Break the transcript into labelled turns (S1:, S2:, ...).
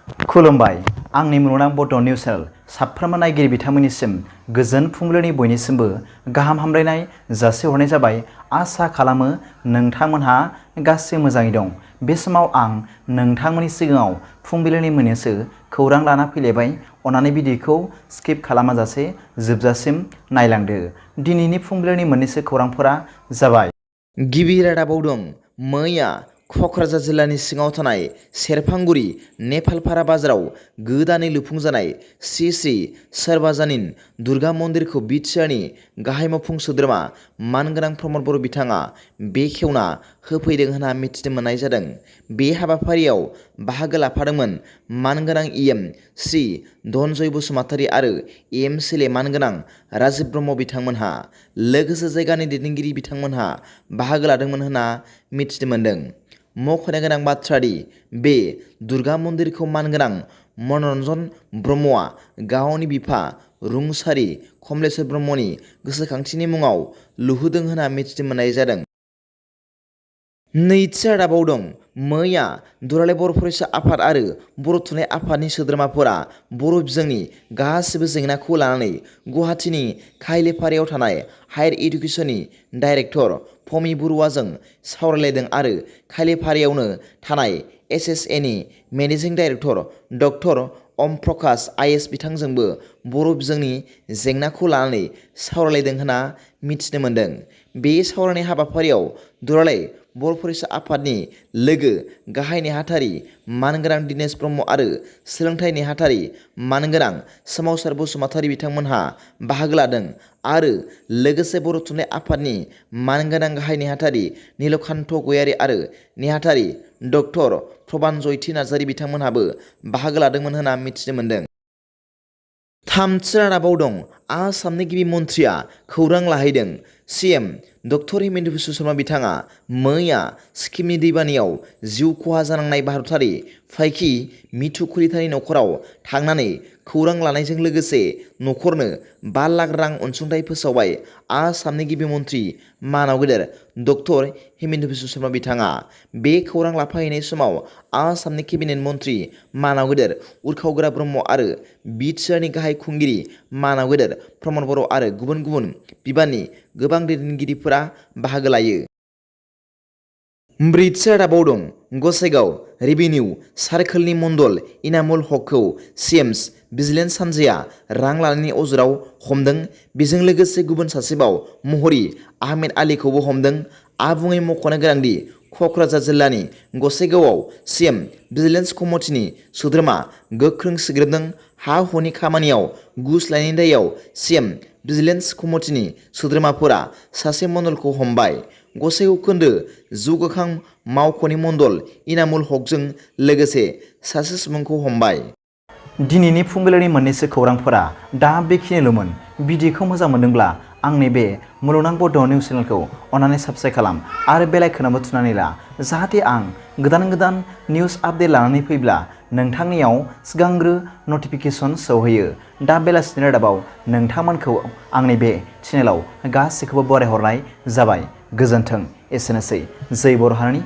S1: खुलुमबाय आंनि मुलुगनां बड' निउस चेनेल साफ्रोमबो नायगिरि बिथांमोननिसिम गोजोन फुंबिलिनि बयनिसिमबो गाहाम हामलायनाय जासिहरनाय जाबाय। आसा खालामो नोंथांमोनहा गासै मोजाङै दं। बे समाव आं नोंथांमोननि सिगाङाव फुंबिलिनि मोननैसो खौरां लाना फैलायबाय। अन्नानै भिडिअखौ स्किप खालामाजासे जोबजासिम नायलांदो। दिनैनि फुंबिलिनि मोननैसो खौरांफोरा जाबाय। गिबि रादाबाव दं मैया क'क्राझार जिल्लानि सिङाव थानाय सेरफांगुरि नेपालपारा बाजाराव गोदानै लुफुंजानाय श्री श्री सर्वजनीन दुर्गा मन्दिरखौ बिटिआरनि गाहाय मावफुं सोद्रोमा मानगोनां प्रमद बर' बिथाङा बेखेवना होफैदों होनना मिथिनो मोननाय जादों। बे हाबाफारियाव बाहागो लाफादोंमोन मानगोनां इएम श्री धनजय बसुमतारी आरो इएम सिले मानगोनां राजिब ब्रह्म बिथांमोनहा लोगोसे जायगानि दैदेनगिरि बिथांमोनहा बाहागो लादोंमोन होनना मिथिनो मोनदों। मख'नो गोनां बाथ्रा दि बे दुर्गा मन्दिरखौ मानगोनां मनरन्जन ब्रह्मआ गावनि बिफा रुंसारि कमलेश्वर ब्रह्मनि गोसोखांथिनि मुङाव लुहोदों होनना मिथिनो मोननाय जादों। नैथि रादाबाव दं मैया दुलाराय बर' फरायसा आफाद आरो बर' थुनलाइ आफादनि सोद्रोमाफोरा बर' बिजोंनि गासिबो जेंनाखौ लानानै गुवाहाटीनि खायलेफारायाव थानाय हायार इडुकेसननि डाइरेक्टर फमि बरुवाजों सावरायलायदों आरो खायलेफारायावनो थानाय एसएसएनि managing director doctor Om Prakash IAS बिथांजोंबो बर' बिजोंनि जेंनाखौ लानानै सावरायलायदों होनना मिथिनो मोनदों। बे सावरायनाय हाबाफारियाव दुलाराय बर' फरायसा आफादनि लोगो गाहाय नेहाथारि मानगोनां दिनेश ब्रह्म आरो सोलोंथाइ नेहाथारि मानगोनां सोमावसार बसुमतारी बिथांमोनहा बाहागो लादों आरो लोगोसे बर' थुनलाइ आफादनि मानगोनां गाहाय नेहाथारि नीलकान्त गयारी आरो नेहाथारि डक्टर प्रबानजयती नार्जारी बिथांमोनहाबो बाहागो लादोंमोन होनना मिथिनो मोनदों। थामथि रादाबाव दं आसामनि गिबि मन्थ्रिया खौरां लाहैदों। सिएम डक्टर हिमन्त बिश्व शर्मा बिथाङा मैया सिक्किमनि दैबानायाव जिउ खहा जानांनाय भारतारि फाइखि मिथु कुलितानि नखराव थांनानै खौरां लानायजों लोगोसे नखरनो 5 लाख रां अनसुंथाइ फोसावबाय। आसामनि गिबि मन्थ्रि मानाव गेदेर डक्टर हिमन्त बिश्व शर्मा बिथाङा बे खौरां लाफाहैनाय समाव आसामनि केबिनेट मन्थ्रि मानाव गेदेर उरखावग्रा ब्रह्म आरो बिटिआरनि गाहाय खुंगिरि मानाव गेदेर प्रमद बर' आरो गुबुन गुबुन बिबाननि गोबां दैदेनगिरिफोरा बाहागो लायो। ब्रैथि रादाबाव दं गसाइगाव रेभिनिउ सार्कोलनि मण्डल इनामुल हकखौ सिएमस भिजिलेन्स हान्जाया रां लानायनि अजराव हमदों। बेजों लोगोसे गुबुन सासेबाव महरी आहमेद आलीखौबो हमदों। आबुङै मख'नो गोनांदि क'क्राझार जिल्लानि गसाइगावआव सिएम भिजिलेन्स कमिटिनि सोद्रोमा गोख्रों सिग्रोमदों। हा-हुनि खामानियाव घुस लानायनि दायआव सिएम भिजिलेन्स कमिटिनि सोद्रोमाफोरा सासे मण्डलखौ हमबाय। गसाइगाव खोन्दो जौगाखां मावख'नि मण्डल इनामुल हकजों लोगोसे सासे सुबुंखौ हमबाय। दिनैनि फुंबिलिनि मोननैसो खौरांफोरा दा बेखिनिल'मोन। भिडिअखौ मोजां मोनदोंब्ला आंनि बे मुलुगनां बड' निउस चेनेलखौ अन्नानै साबस्क्राइब खालाम आरो बेल आइकनआवबो थुनानै ला, जाहाथे आं गोदान निउस आपडेट लानानै फैब्ला नोंथांनियाव सिगांग्रो नटिफिकेसन सौहैयो। दा बेलासिनि रादाबाव नोंथांमोनखौ आंनि बे चेनेलाव गासैखौबो बरायहरनाय जाबाय। गोजोन्थों। एसेनोसै। जै बर' हारिनि